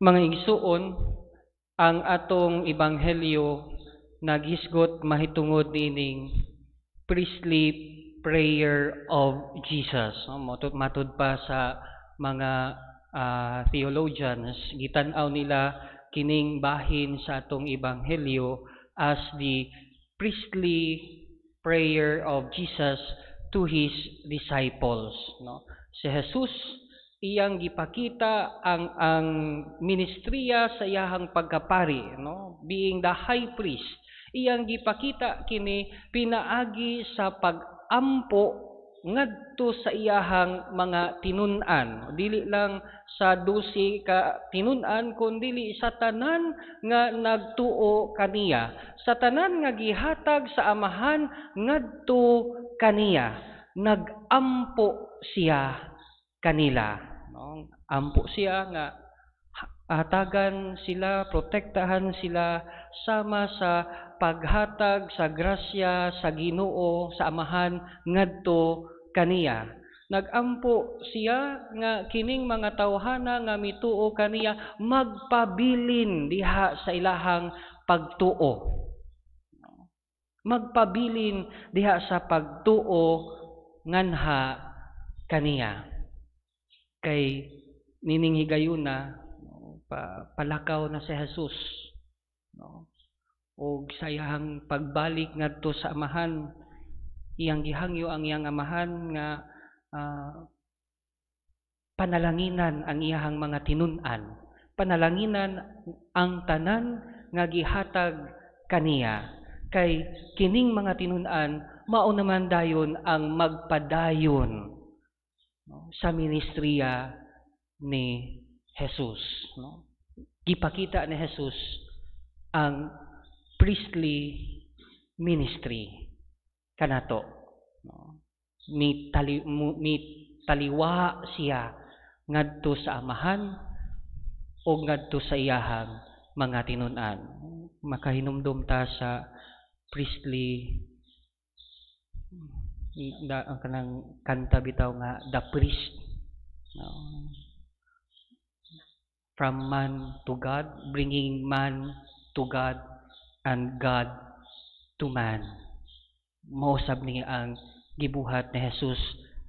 Mga igsuon, ang atong ebanghelyo naghisgot mahitungod niining priestly prayer of Jesus. No, matud pa sa mga theologians, gitan-aw nila kining bahin sa atong ebanghelyo as the priestly prayer of Jesus to his disciples, no? Si Jesus, iyang gipakita ang ministriya sa iyahang pagkapari, no, being the high priest. Iyang gipakita kini pinaagi sa pagampo ngadto sa iyahang mga tinun-an, dili lang sa 12 ka tinun-an kundili sa tanan nga nagtuo kaniya, sa tanan nga gihatag sa Amahan ngadto kaniya. Nagampo siya kanila, no? Ampo siya nga hatagan sila, protektahan sila sama sa paghatag sa grasya sa Ginoo sa Amahan ngadto kaniya. Nagampo siya nga kining mga tawhana nga mituo kaniya magpabilin diha sa ilahang pagtuo. Magpabilin diha sa pagtuo nganha kaniya. Kay nining higayuna, no, palakaw na si Jesus, no? Og sa iyang pagbalik ngadto sa Amahan, iyang gihangyo ang iyang Amahan nga panalanginan ang iyahang mga tinun-an, panalanginan ang tanan nga gihatag kaniya, kay kining mga tinun-an mao naman dayon ang magpadayon, no, sa ministriya ni Jesus, no? Gipakita ni Jesus ang priestly ministry kanato, no? Ni taliwa siya ngadto sa Amahan o ngadto sa iyahang mga tinun-an. Makahinumdum ta sa priestly da, ang kanang kanta bitaw nga The Priest, no? From man to God, bringing man to God and God to man. Mausab ni ang gibuhat ni Jesus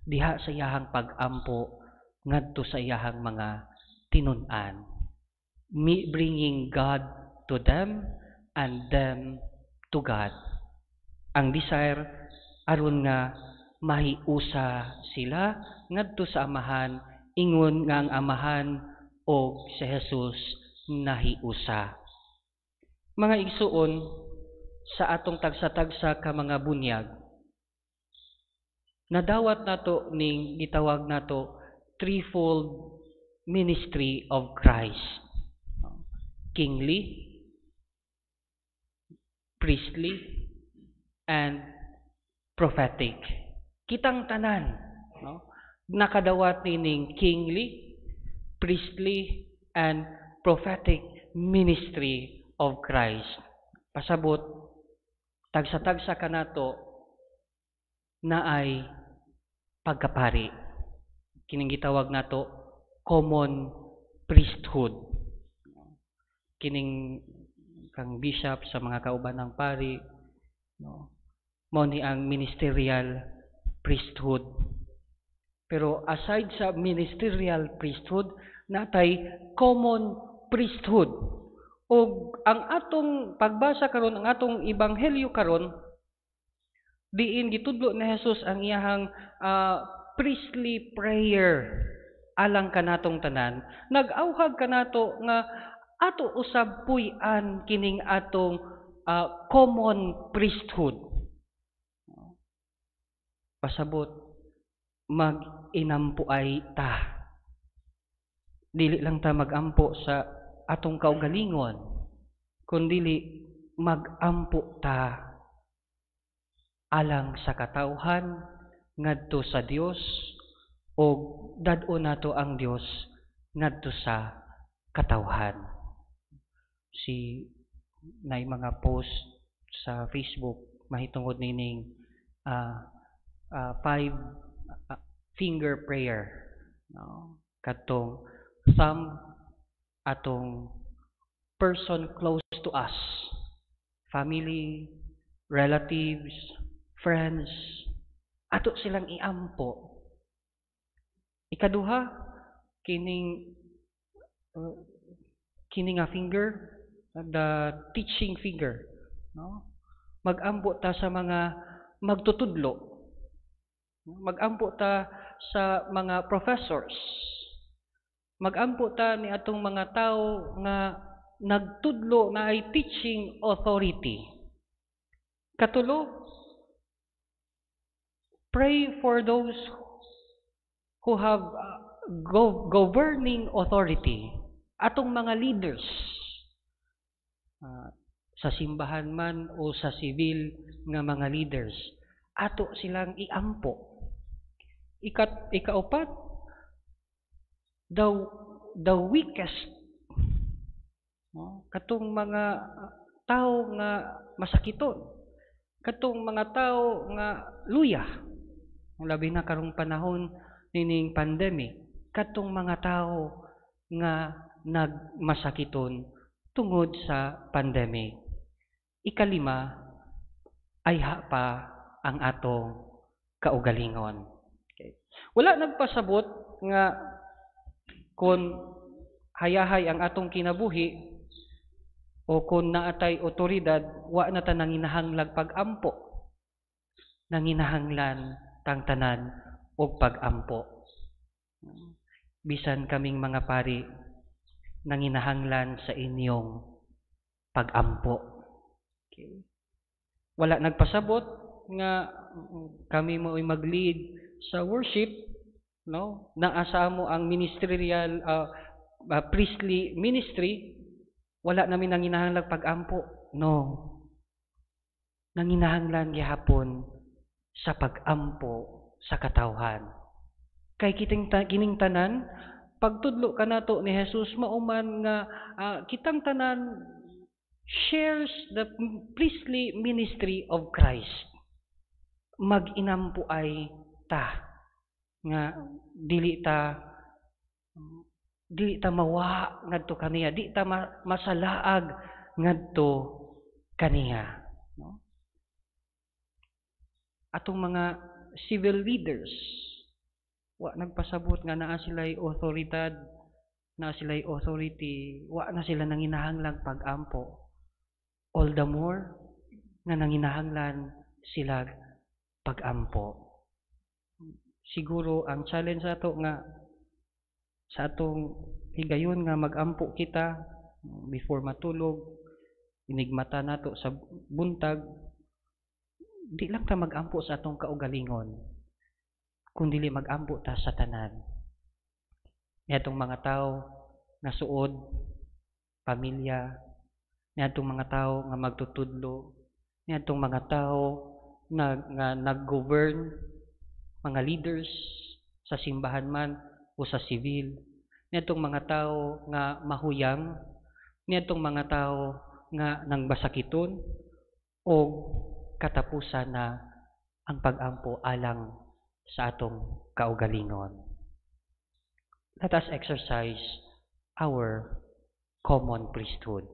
diha sa iyahang pag-ampo ngadto sa iyahang mga tinun-an. Me bringing God to them and them to God. Ang desire aron nga mahiusa sila ngadto sa Amahan ingon nga ang Amahan o si Jesus nahiusa. Mga igsuon, sa atong tagsa-tagsa ka mga bunyag, nadawat nato ning gitawag nato threefold ministry of Christ: kingly, priestly, and prophetic. Kitang tanan, no, nakadawat nining kingly, priestly, and prophetic ministry of Christ. Pasabot, tagsa-tagsa kanato naay pagkapari. Kining gitawag nato common priesthood. Kining kang bishop sa mga kauban ng pari, no, mao ni ang ministerial priesthood. Pero aside sa ministerial priesthood, natay common priesthood. Og ang atong pagbasa karon, ang atong ebanghelyo karon, diin gitudlo ni Jesus ang iyahang priestly prayer alang kanatong tanan. Nag-awhag kanato nga ato usab puy-an kining atong common priesthood. Pasabot, mag-inampuay ta. Dili lang ta magampo sa atong kaugalingon, kundili magampo ta alang sa katawhan ngadto sa Dios o dad-on nato ang Dios ngadto sa katawhan. Si nay mga post sa Facebook mahitungod nining five finger prayer, no? Kadtong thumb Atong person close to us, family, relatives, friends, ato silang iampo. Ikaduha, kining nga finger, the teaching finger, no? Magampo ta sa mga magtutudlo. Magampo ta sa mga professors. Magampo ta ni atong mga tao nga nagtudlo na ay teaching authority. Katulo, pray for those who have governing authority. Atong mga leaders sa simbahan man o sa civil nga mga leaders, ato silang iampo. Ikaupat, the weakest, no? Katong mga tao nga masakiton, katong mga tao nga luya, labi na karong panahon nining pandemic, katong mga tao nga nagmasakiton tungod sa pandemic. Ikalima, ayha pa ang atong kaugalingon. Okay. Wala nagpasabot nga kung hayahay ang atong kinabuhi o kung naatay otoridad, wa na ta nanginahanglag pag-ampo. Nanginahanglan tang tanan og pag-ampo. Bisan kaming mga pari, nanginahanglan sa inyong pag-ampo. Okay. Wala nagpasabot nga kami mo ay mag-lead sa worship, no? Naa sa amo ang ministerial priestly ministry, wala namin nanginahanglan pag-ampo. No. Nanginahanglan gihapon sa pag-ampo sa katawhan. Kay kiting kining tanan, pagtudlo kanato ni Jesus, mauman nga kitang tanan shares the priestly ministry of Christ. Mag-inampo ay ta nga dili ta mawa ngadto kaniya, di ta masalaag ngadto kaniya, no? Atong mga civil leaders, wa nagpasabot nga naa sila'y otoridad, naa sila'y authority, wa na sila nanginahanglang pag-ampo. All the more nga nanginahanglan sila pag-ampo. Siguro ang challenge ato nga sa atong higayon nga mag-ampo kita before matulog, inigmata nato sa buntag, di lang ta mag-ampo sa atong kaugalingon, kun dili mag-ampo ta sa tanan. Niadtong mga tao nga suod, pamilya, niadtong mga tao nga magtutudlo, niadtong mga tao nga nag-govern, mga leaders sa simbahan man o sa civil, niadtong mga tao nga mahuyang, niadtong mga tao nga nangbasakiton, o katapusan na ang pag-ampo alang sa atong kaugalingon. Let us exercise our common priesthood.